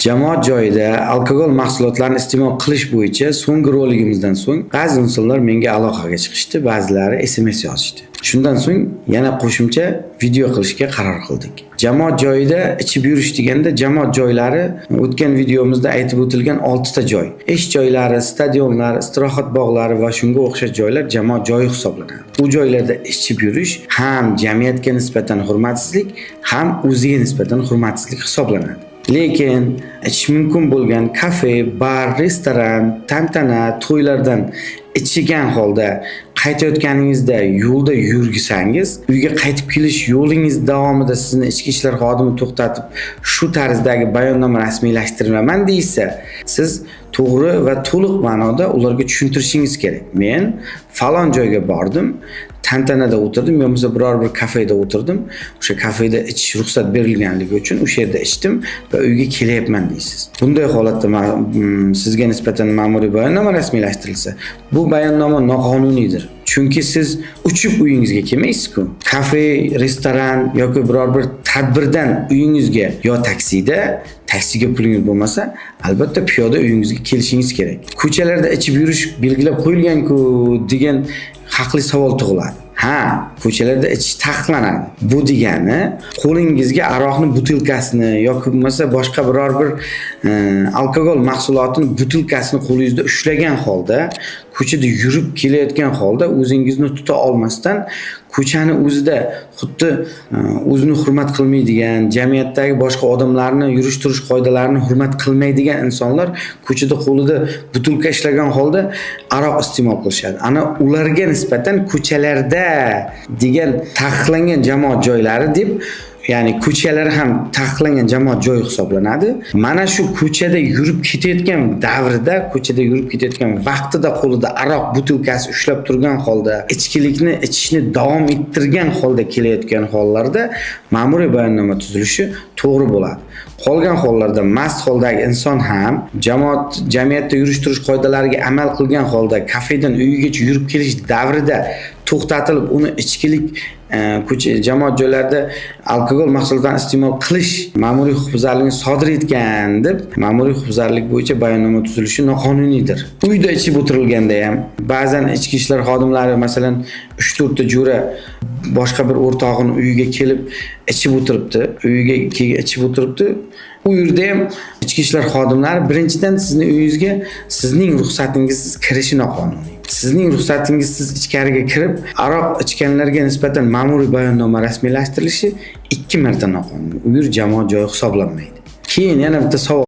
Jamoat joyida alkogol mahsulotlarini iste'mol qilish bo'yicha so'nggi roligimizdan so'ng ba'zi insonlar menga aloqaga chiqishdi, ba'zilari SMS yozishdi. Shundan so'ng yana qo'shimcha video qilishga qaror qildik. Jamoat joyida ichib yurish deganda jamoat joylari o'tgan videomizda aytib o'tilgan 6 ta joy. Ish joylari, stadionlar, istirohat bog'lari va shunga o'xshash joylar jamoat joyi hisoblanadi. U joylarda ichib yurish ham jamiyatga nisbatan hurmatsizlik, ham o'ziga nisbatan hurmatsizlik hisoblanadi. Lekin ichish mumkin bo'lgan kafe, bar, restoran, tantana, to'ylardan ichgan holda qaytayotganingizda yo'lda yurgisangiz, uyga qaytib kelish yo'lingiz davomida sizni ichki ishlar xodimi to'xtatib, shu tarzdagi bayonnoma rasmiylashtiraman deysa, siz to'g'ri va to'liq ma'noda ularga tushuntirishingiz kerak. Men falon joyga bordim, tantanada o'tirdim yo bo'lmasa biror bir kafeda o'tirdim. O'sha kafeda ichish ruxsat berilganligi uchun o'sha yerda ichdim va uyga kelyapman deysiz. Bunday holatda sizga nisbatan ma'muriy bayonnoma rasmiylashtirilsa, bu bayonnoma noqonuniydir. Chunki siz uchib uyingizga kelmaysiz-ku. Kafe, restoran yoki biror bir tadbirdan uyingizga yo taksida, taksiga pulingiz bo'lmasa, albatta piyoda uyingizga kelishingiz kerak. Ko'chalarda ichib yurish belgilab qo'yilgan-ku degan haqli savol tug'iladi. Ha, ko'chalarda ichish taqiqlanadi. Bu degani qo'lingizga aroqni butilkasini yoki bo'lmasa boshqa biror bir alkogol mahsulotini butilkasini qo'lingizda ushlagan holda ko'chada yurib kelayotgan holda o'zingizni tuta olmasdan ko'chani o'zida xuddi o'zini hurmat qilmaydigan, jamiyatdagi boshqa odamlarni yurish turish qoidalarini hurmat qilmaydigan insonlar ko'chada qo'lida butilka ishlagan holda aroq iste'mol qilishadi. Ana ularga nisbatan ko'chalarda degan taqiqlangan jamoat joylari deb, ya'ni ko'chalar ham taqiqlangan jamoat joyi hisoblanadi. Mana shu ko'chada yurib ketayotgan davrida, ko'chada yurib ketayotgan vaqtida qo'lida aroq butilkasi ushlab turgan holda ichkilikni ichishni davom ettirgan holda kelayotgan hollarda ma'muriy bayonnoma tuzilishi to'g'ri bo'ladi. Qolgan hollarda mast holdagi inson ham jamoat jamiyatda yurish turish qoidalariga amal qilgan holda kafedan uyigacha yurib kelish davrida to'xtatilib, uni ichkilik ko'cha jamoat joylarida alkogol mahsulotlarini iste'mol qilish ma'muriy huquqbuzarlikni sodir etgan deb ma'muriy huquqbuzarlik bo'yicha bayonnoma tuzilishi noqonuniydir. Uyda ichib o'tirilganda ham ba'zan ichki ishlar xodimlari, masalan, 3-4 ta jo'ra boshqa bir o'rtog'ini uyiga kelib ichib o'tiribdi, uyiga kelib ichib o'tiribdi. U yerda ham ichki ishlar xodimlari birinchidan sizni uyingizga sizning ruxsatingizsiz kirishi noqonuniy. Sizning ruxsatingizsiz ichkariga kirib aroq ichganlarga nisbatan ma'muriy bayonnoma rasmiylashtirilishi 2 marta noqonuniy. U yer jamoat joyi hisoblanmaydi. Keyin yana bitta savol.